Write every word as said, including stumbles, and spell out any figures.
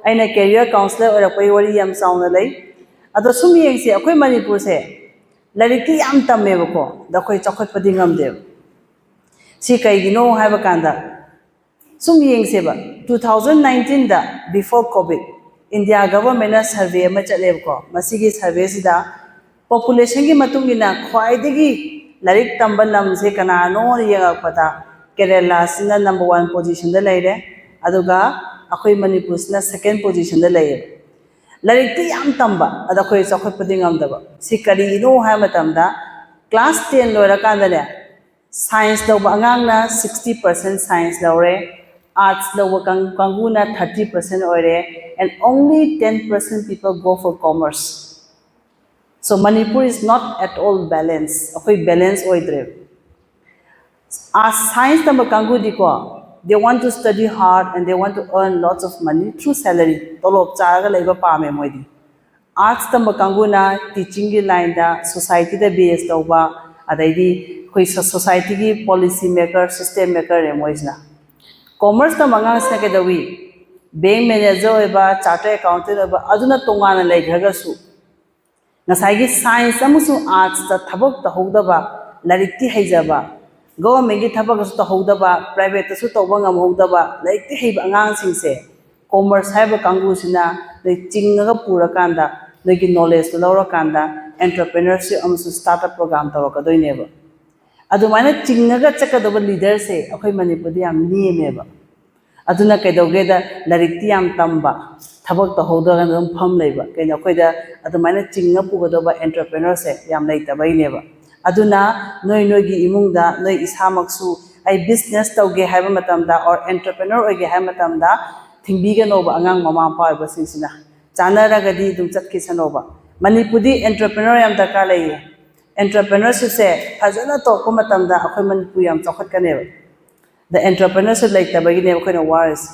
ꯑꯩꯅ career counsellor ꯑꯣꯏꯔꯛꯄꯒꯤ ꯋꯥꯔꯤ ꯌꯥꯝ ꯆꯥꯎꯅ ꯂꯩ꯫ ꯑꯗꯣ ꯁꯨꯝ ꯌꯦꯡꯁꯦ, ꯑꯩꯈꯣꯏ ꯃꯅꯤꯄꯨꯔꯁꯦ ꯂꯥꯏꯔꯤꯛꯇꯤ ꯌꯥꯝ ꯇꯝꯃꯦꯕꯀꯣ, ꯑꯗꯣ ꯑꯩꯈꯣꯏ ꯆꯥꯎꯈꯠꯄꯗꯤ ꯉꯝꯗꯦꯕ꯫ ꯁꯤ ꯀꯩꯒꯤꯅꯣ ꯍꯥꯏꯕ ꯀꯥꯟꯗ, ꯁꯨꯝ ꯌꯦꯡꯁꯦꯕ, two thousand nineteenꯗ, before COVID, India governmentꯅ survey ꯑꯃ ꯆꯠꯂꯦꯕꯀꯣ꯫ ꯃꯁꯤꯒꯤ surveyꯁꯤꯗ populationꯒꯤ ꯃꯇꯨꯡ ꯏꯟꯅ ꯈ꯭ꯋꯥꯏꯗꯒꯤ ꯂꯥꯏꯔꯤꯛ ꯇꯝꯕ ꯂꯝꯁꯦ ꯀꯅꯥꯅꯣꯅ ꯌꯦꯡꯉꯛꯄꯗ, ꯀꯦꯔꯦꯂꯥꯁꯤꯅ number one positionꯗ ꯂꯩꯔꯦ, ꯑꯗꯨꯒ ꯑꯩꯈꯣꯏ ꯃꯅꯤꯄꯨꯔꯁꯤꯅ second positionꯗ ꯂꯩꯌꯦꯕ꯫ ꯂꯥꯏꯔꯤꯛꯇꯤ ꯌꯥꯝ ꯇꯝꯕ, ꯑꯗ ꯑꯩꯈꯣꯏ ꯆꯥꯎꯈꯠꯄꯗꯤ ꯉꯝꯗꯕ꯫ ꯁꯤ ꯀꯔꯤꯒꯤꯅꯣ ꯍꯥꯏꯕ ꯃꯇꯝꯗ, class ten ꯂꯣꯏꯔꯀꯥꯟꯗꯅꯦ, science ꯂꯧꯕ ꯑꯉꯥꯡꯅ sixty percent science ꯂꯧꯔꯦ, arts ꯂꯧꯕ ꯀꯥꯡ-, ꯀꯥꯡꯕꯨꯅ thirty percent ꯑꯣꯏꯔꯦ, and only ten percent people go for commerce. So Manipur is not at all balance. ꯑꯩꯈꯣꯏ balance ꯑꯣꯏꯗ꯭ꯔꯦ꯫ Arts, science ꯇꯝꯕ ꯀꯥꯡꯕꯨꯗꯤꯀꯣ, they want to study hard and they want to earn lots of money through salary. ꯇꯣꯂꯣꯞ ꯆꯥꯔꯒ ꯂꯩꯕ ꯄꯥꯝꯃꯦ ꯃꯣꯏꯗꯤ꯫ Arts ꯇꯝꯕ ꯀꯥꯡꯕꯨꯅ teachingꯒꯤ lineꯗ, societyꯗ base ꯇꯧꯕ, ꯑꯗꯩꯗꯤ ꯑꯩꯈꯣꯏ ꯁꯣ-, societyꯒꯤ policy maker, system makerꯅꯦ ꯃꯣꯏꯁꯤꯅ꯫ Commerce ꯇꯝꯕ ꯑꯉꯥꯡꯁꯤꯅ ꯀꯩꯗꯧꯏ? Bank manager ꯑꯣꯏꯕ, chartered accountant ꯑꯣꯏꯕ, ꯑꯗꯨꯅ ꯇꯣꯉꯥꯟꯅ ꯂꯩꯈ꯭ꯔꯒꯁꯨ, ꯉꯁꯥꯏꯒꯤ science ꯑꯃꯁꯨꯡ artsꯇ ꯊꯕꯛ ꯇꯧꯍꯧꯗꯕ, ꯂꯥꯏꯔꯤꯛꯇꯤ ꯍꯩꯖꯕ, governmentꯀꯤ ꯊꯕꯛꯁꯨ ꯇꯧꯍꯧꯗꯕ, privateꯇꯁꯨ ꯇꯧꯕ ꯉꯝꯍꯧꯗꯕ, ꯂꯥꯏꯔꯤꯛꯇꯤ ꯍꯩꯕ ꯑꯉꯥꯡꯁꯤꯡꯁꯦ, commerce ꯍꯥꯏꯕ ꯀꯥꯡꯕꯨꯁꯤꯅ ꯅꯣꯏ ꯆꯤꯡꯉꯒ ꯄꯨꯔꯀꯥꯟꯗ, ꯅꯣꯏꯒꯤ knowledgeꯇꯨ ꯂꯧꯔꯀꯥꯟꯗ entrepreneurship ꯑꯃꯁꯨꯡ startup program ꯇꯧꯔꯛꯀꯗꯣꯏꯅꯦꯕ꯫ ꯑꯗꯨꯃꯥꯏꯅ ꯆꯤꯡꯉꯒ ꯆꯠꯀꯗꯕ leaderꯁꯦ ꯑꯩꯈꯣꯏ ꯃꯅꯤꯄꯨꯔꯗ ꯌꯥꯝ ꯅꯦꯝꯃꯦꯕ꯫ ꯑꯗꯨꯅ ꯀꯩꯗꯧꯒꯦꯗ, ꯂꯥꯏꯔꯤꯛꯇꯤ ꯌꯥꯝ ꯇꯝꯕ, ꯊꯕꯛ ꯇꯧꯍꯧꯗ꯭ꯔꯒꯅ ꯑꯗꯨꯝ ꯐꯝ ꯂꯩꯕ꯫ ꯀꯩꯅꯣ, ꯑꯩꯈꯣꯏꯗ ꯑꯗꯨꯃꯥꯏꯅ ꯆꯤꯡꯉ ꯄꯨꯒꯗꯧꯕ entrepreneurꯁꯦ ꯌꯥꯝ ꯂꯩꯇꯕꯩꯅꯦꯕ꯫ ꯑꯗꯨꯅ ꯅꯣꯏ ꯅꯣꯏꯒꯤ ꯏꯃꯨꯡꯗ, ꯅꯣꯏ ꯏꯁꯥꯃꯛꯁꯨ ꯑꯩ business ꯇꯧꯒꯦ ꯍꯥꯏꯕ ꯃꯇꯝꯗ, or entrepreneur ꯑꯣꯏꯒꯦ ꯍꯥꯏꯕ ꯃꯇꯝꯗ, ꯊꯤꯡꯕꯤꯒꯅꯣꯕ ꯑꯉꯥꯡ ꯃꯃꯥ ꯃꯄꯥ ꯑꯣꯏꯕꯁꯤꯡꯁꯤꯅ꯫ ꯆꯥꯟꯅꯔꯒꯗꯤ ꯑꯗꯨꯝ ꯆꯠꯈꯤꯁꯅꯣꯕ꯫ ꯃꯅꯤꯄꯨꯔꯗꯤ entrepreneur ꯌꯥꯝ ꯗꯔꯀꯥꯔ ꯂꯩꯌꯦ꯫ Entrepreneurshipꯁꯦ ꯐꯖꯅ ꯇꯧꯔꯛꯄ ꯃꯇꯝꯗ ꯑꯩꯈꯣꯏ ꯃꯅꯤꯄꯨꯔ ꯌꯥꯝ ꯆꯥꯎꯈꯠꯀꯅꯦꯕ꯫ The entrepreneurship ꯂꯩꯇꯕꯒꯤꯅꯦꯕ ꯑꯩꯈꯣꯏꯅ ꯋꯥꯔꯤꯁꯦ꯫